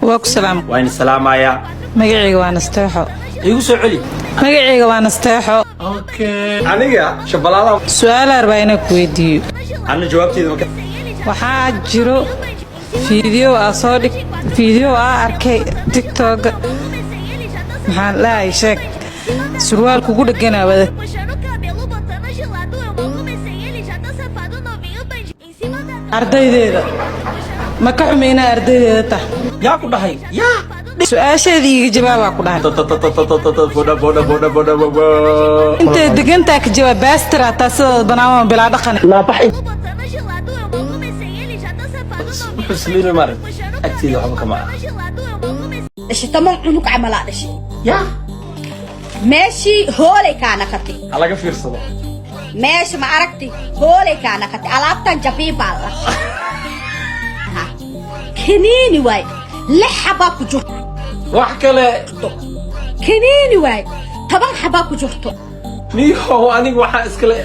Waa ku salaam. Waa in salaamayaa. Magacayga waa Nasteexo. Igu soo celi. Magacayga waa Nasteexo. Aniga Shabalaala. Su-aal arbaa inaan ku weydiiyo. Anna jawaabteeda ma ka Waxaa jiro fiideo aa soo dhig, fiideo aa arkay TikTok. Maxaan dhahay, sheeg, surwaal kugu dheganaa wada. Puxando o cabelo, botando gelado, eu mal comecei, ele já tá safado, novinho, bandido. Em cima da Ardaydeeda ma ka xumi inaa ardaydeeda tahay? Yaa ku dhahay yaa? Su-aasheeda iiga jawaabaa ku dhahay. Boda boda boda boda boda. Intay degantaa ka jawaab, baastira taa sidaada banaan bilaa dhaqan. Naabax. Botando gelado, eu mal comecei, ele já tá safado, novinho, Wuxuu sameynay maarag puxando o agteeda waxba kama aha. gelado, eu mal comecei. Dhashay 10 cunug camalaa dhashay. Yaa? Meeshii hoolay kaa naqatay. Ha laga fiirsado. Meesha ma aragti, hoolay kaa naqatay. Alaabtan jabiibaa la kaniini waay, lix xabaa ku jirto. Wax kale. Kaniini waay, 10 xabaa ku jirto. Niyow, aniga waxaa iskale.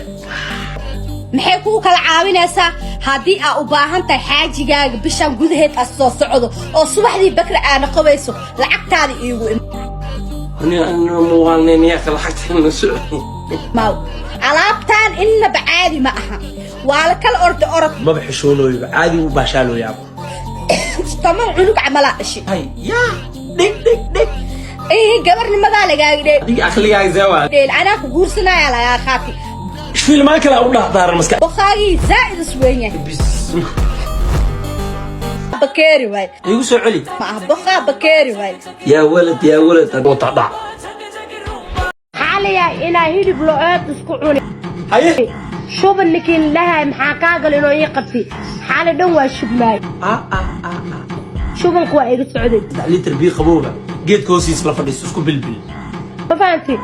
Maxay kuu kala caawinaysaa haddii aa u baahan tahay xaajigaaga bishan gudaheed aad soo socdo oo subaxdii bakra aana qabayso, lacagtaada iigu Muuqaalneenyaaka lacagta socdi. Imaaw. Alaabtaan innaba caadi ma aha, waa la kala orda orod. Maba xishoonooyoba, caadi u baashaalooyaaba. 10 cunug camalaa dhashay. Hay yaa, dhig dhig dhig. Ee gabarnimadaa lagaaga dheel. Adiga aqligaaga zeewaa. Dheel anaa ku guursanaya lagaa qaati. Filmaan kale u dhahdaaran maska. Boqaagii zaa'id is weyn yahay. Bakeeri waay. Igu soo celi. Ma aha boqaa, bakeeri waay. Yaa walad, yaa walad, wata dhac. Xaalaya inaa hilib lo-ood isku cuni. Haye. Shuban ninkiin dhahay, maxaa kaa gal inoo ii qabti? Xaali dhan waa shubmaay, shubanku waa iga socday. 3 litir biyo qabowga geedka hoostiisa la fadhiisto, isku bilbil. Ma fahanti?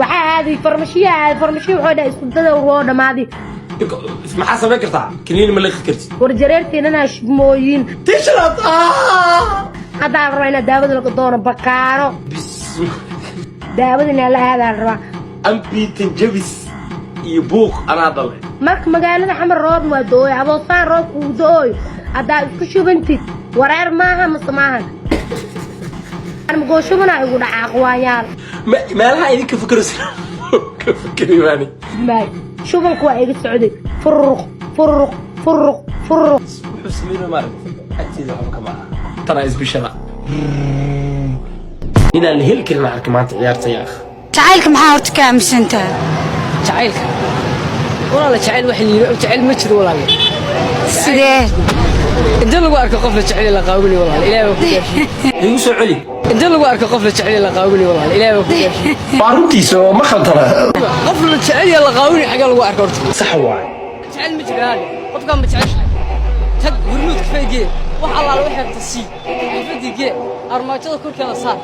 Waxaa aaday farmashiya, aaday farmashiya, wuxuu dhahay isku dada woo dhamaaday. Maxaa samayn kartaa? Kaniini ma liqi kartid. War jareertiinana shubmooyin. Tishraad. Haddaa la rabaa inaa daawada laga doono bakaaro, daawada inaa la aadaa la rabaa. Ambitan jabis iyo buuq anaa dhalay. Marka magaalada Xamar roob waa do-oy, adoosaan roob kuu do-oy, haddaa isku shubantid wareer maaha mase maahan? Magoo shubana igu dhacaa qawaanyaal. Meelaha idinka fakeraysa ka fakeri maani. Maay, shubanku waa iga socday, furuq furuq furuq furuq. Wuxuu sameynaya maarag agteeda waxba kama aha, tanaa isbishada inaan la heli karin arka maanta ciyaarta yaa akh. Jacaylka maxaa horta ka aaminsantahay? Jacaylka walaala, jacayl waxa la yidhi jacayl ma jiro, walaale. Sidee? Inta lagu arko qof la jecel la qaawini, walaale, Ilaahay baa ku gaarsiiyey. Igu soo celi. Inta lagu arko qof la jecel la qaawini, walaale, Ilaahay baa ku gaarsiiyey. Waa runtiisa oo ma khaldana. Qof la jecel la qaawini, xagee lagu arko horta? Sax waay. Jacayl ma jiro haale. Qofkaan ma jeceshahay, tag Hurmuud kafeygee, wax allaala waxay rabta sii, xafadii gee, armaajada korkeeda saar,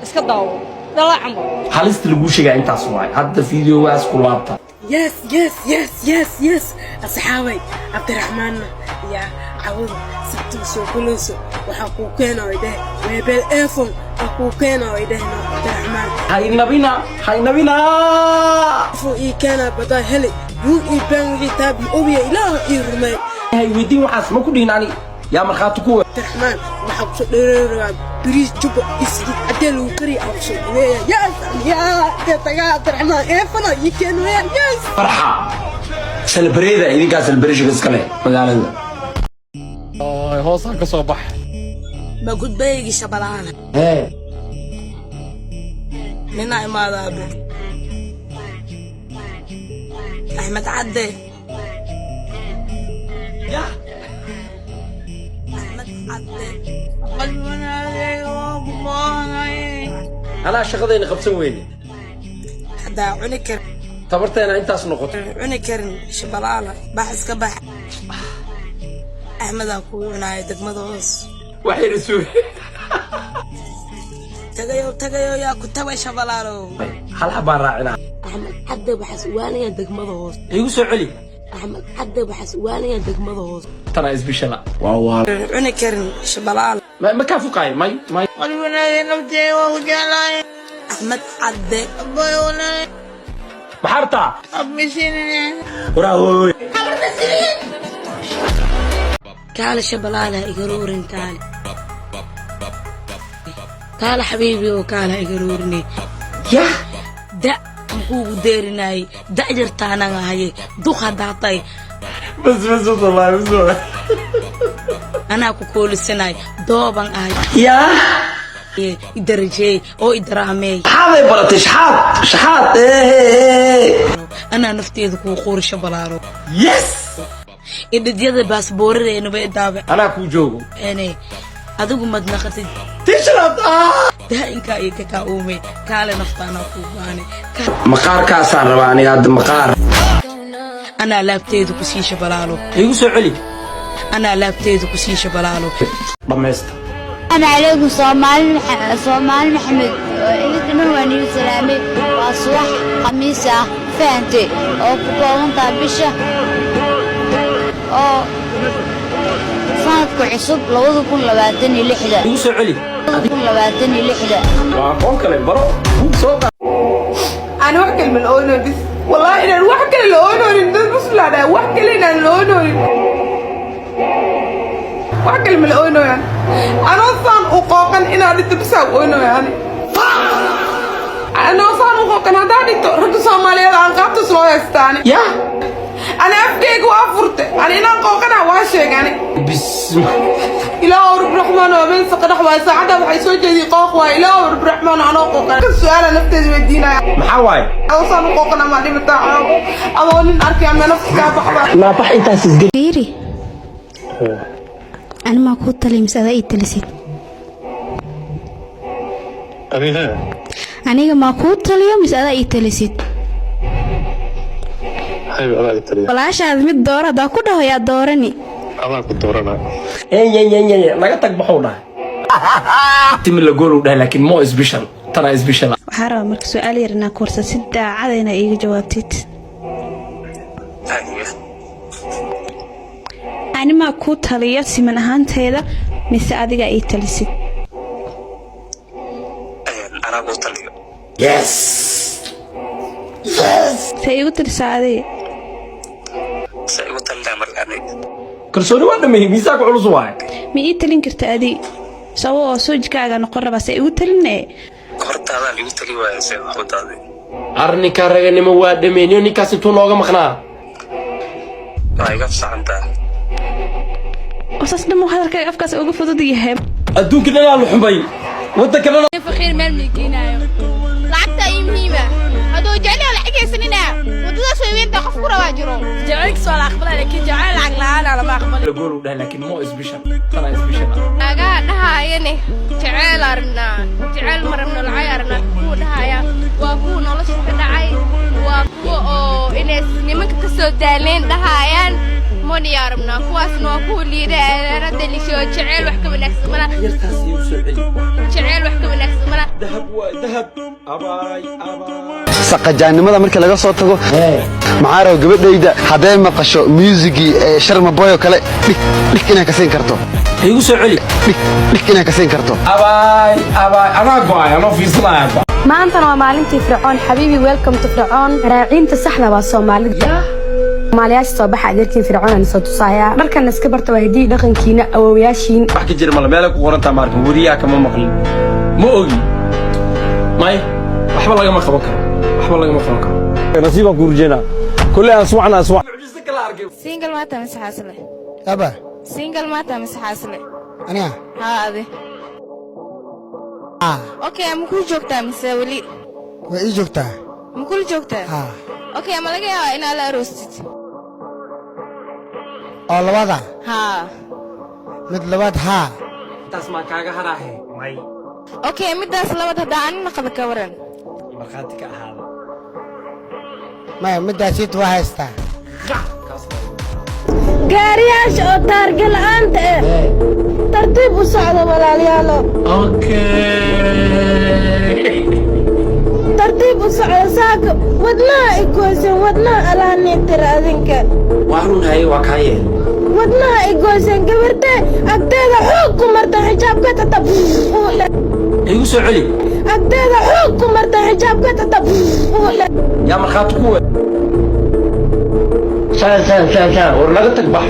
iska daawo dhalaacanba. Halista laguu sheegaa intaas waay. Hadda fiideogaas ku laabta. Yes, asxaabay, Cabdiraxmaanna yaa cawada sabtiga soo galayso waxaa kuu keena ay dheh mobile iPhone aa kuu keena ay dhehno Cabdiraxmaan. Haynabina, haynabina. iPhone ii keena badaa hele run ii baan wixii taab ma obiya, Ilaah ii rumay. Hay weydiin waxaas ma ku dhihin ani, yaa markhaati kuwa. Cabdiraxmaan waxaa kusoo dheereerayaa bariis jubba isjid caddee lagu kariya aa kusoo dhaweeya. Yes, yaa dee tagaa Cabdiraxmaan iPhone ii keenaya, yes. Farxa celebrate, idinkaa celebration iskale magaalada. Hoosaan ka soo bax. Ma gudbaygi Shabalaana. Hee. Nina imaada abe Axmed Cadde, Axmed Cadde. Anaa shaqadayna qabsan weyne. Haddaa cuni kar. Tabarteena intaas noqoto. Cuni karin Shabalaala, bax, iska bax. Axmedaa kuu cunaayo degmada hoos. Waxayna suge. Tagayo, tagayo, yaa ku tabay Shabalaalow. Hal xabaan raacinaa. Axmed Cadde waxaas waanaya degmada hoos. Igu soo celi. Axmed Cadde waxaas waanaya degmada hoos. Tanaa isbishala waa Cuni karin Shabalaala. Ma kaa fuqaay may may. Axmed Cadde. Maxaa rabtaa? Waraa hooy. Kaale Shabalaala, igala orin, kaale. Kaala xabiibi oo kaala igaroorine. Yah. Da mukuugu deerinayay, da yartaanaan ahaye, duq haddaa tahay. Bas bas bas, wallahi bas wallahi. Anaa ku koolisanay, dooban ahay. Yah. Idarajeey oo idaraameey. Shaxaaday baratay, shaxaad shaxaad, ee. Anaa nafteeda kuu quurisho balaaro. Yes. Idhidyada baasbooradeenaba idaabe. Anaa kuu joogo. Ene adigu madnaqatid. Tishanaad ah. Daa'inkaa iyo kakaa uume, kaale naftaanaa kuu baane. Maqaarkaasaan rabaa aniga hadda, maqaar. Anaa laabteeda ku siisha balaalo. Igu soo celi. Anaa laabteeda ku siisha balaalo. Dhammaysta. Asalaamu calaykum Soomaali, Soomaali Maxamed, idinka dhan waan idiin salaamay. Waa subax Khamiis ah, fahantay, oo ku kooban tahay bisha oo sanadka cusub 2026. Igu soo celi. 2026. Waa aqoon kale, baro buug soo qaad. أنا wax kale ma la oonoyn bis, wallahi inaan wax kale la oonoonin. Dad muslaada wax kale inaan la oonoonin, wax kale ma la oonoyan. Anoo saan u qooqan inaan dhinto bisaa u oonoya. Ani anoo saan u qooqan haddaan dhinto, ragga Soomaaliyeed aan qaabtas loo haystaani. Yah. Ani afkeyga waa furte, ani inaan qooqana waa sheegani. Bis. Ilaahu Rabbi Raxmaan, waa meel saqadhax waay saacadda, waxay soo jeediyey qooq waay. Ilaahu Rabbi Raxmaan, anoo qooqan ka su'aala nafteeda weydiinaya. Maxaa waaye? Adoo saan u qooqan ama dhimataa, adoo nin arkay ama nafta kaa baxda. Naabax intaas isgeli. Fiiri, animaa kuu taliya mise adaa ii talisid? Aniga maa kuu taliyo mise adaa ii talisid? Walaashaad mid dooro haddaa ku dhaho, yaa doorani? Enyenyenyenye, naga tag, baxuu dhahay timi la gool uu dhahay, laakiin mo special tana special. Waxaa rabaa marka su-aal yar inaa ku warsa, si daacada inaa iiga jawaabtid. Animaa kuu taliyo siman ahaanteeda mise adigaa ii talisid? Yes. See iigu talisaa adiga? Kalsooni waa dhameeyey, miisaanka culus waaye. Ma ii talin karta adi, sabab oo soojkaaga noqon rabaa, see igu taline? Arrinka raganimo waa dhameeyey, ninkaas intuu nooga maqnaa. Saas dhamo hadalkaaga afkaas uga fudud yahay. Adduunka dhanaa la xumay, waddanka dhan. Faqiir meel miigiinaayo, lacagta ii muhiima. Hadduu jecel yahay lacag haysanina, waddadaas weyweynta qof ku rabaa jiro. Jacaylkiis waa la aqbalay, laakiin jacayl lacag la'aan lama aqbalay. La gool uu dhahay, laakiin mo special tana special. Nagaa dhahaayane jeceyl arabnaa, jeceyl ma rabno, lacag arabnaa kuwa dhahaya waa kuwa nolosha ka dhacay, waa kuwa oo inay nimanka ka soo daaleen dhahaayaan money arabnaa. Kuwaasna waa kuwa liida hadda lisho. Jeceyl wax ka wanaagsan mala. Yartaas igu soo celi. Jeceyl wax ka wanaagsan mala. Dahab waay, dahab, abaay abaay. Saqajaannimada marka laga soo tago, maxaa raba gabadhayda hadday maqasho muusigii ee Sharma Boy oo kale, dhig dhig inay ka siin karto. Igu soo celi. Dhig dhig inay ka siin karto. Abaay abaay, anaa go'ay, anoo fiirsanaya go'ay. Maantana waa maalintii Fircoon. Xabiibi, welcome to Fircoon. Raaciinta saxda waa Soomaalida. Soomaaliyaasha soo baxa, adeerkiin Fircoon aan soo tusaaya. Dharkan iska barta, waa hiddii dhaqankiina, awowayaashiin. Wax ka jira male, meelay ku qorantaa maarkin, weriyaha kama maqlin, ma ogi, may waxba lagama qaban karo, waxba lagama qaban karo. Nasiibaan ku rajeynaa kulley, aan suwacna aan suwac. Single maata mise xaasle? Aba. Single maata mise xaasle? Aniga? Haa, adi. Okay, ma kula joogtaa mise weli? Way ii joogtaa. Ma kula joogtaa? Haa. Okay, ma laga yaabaa inaad la aroostid? Oo labada? Haa. Mid labaad, haa. Intaas maan kaaga haraahe, may. Okay, midaas labaad haddaa anina qaba, ka waran? Markhaati ka ahaada. Maya, midaasiit waa haystaa. Gaariyaasha oo taarga la'aanta eh, tartiib u socda walaalayaalo. Okay. Tartiib u socda. Saaka wadnaha igoysan, wadnaha alahanitira adinka. Waa run, haye, waa kaa yeel. Wadnaha igoysan, gabartee agteeda xoog ku marta xijaabka tata. Igu soo celi. Agteeda xoog ku marta xijaabka tata. Yaa markhaati ku we, saan saan saan saan, war naga tag, bax.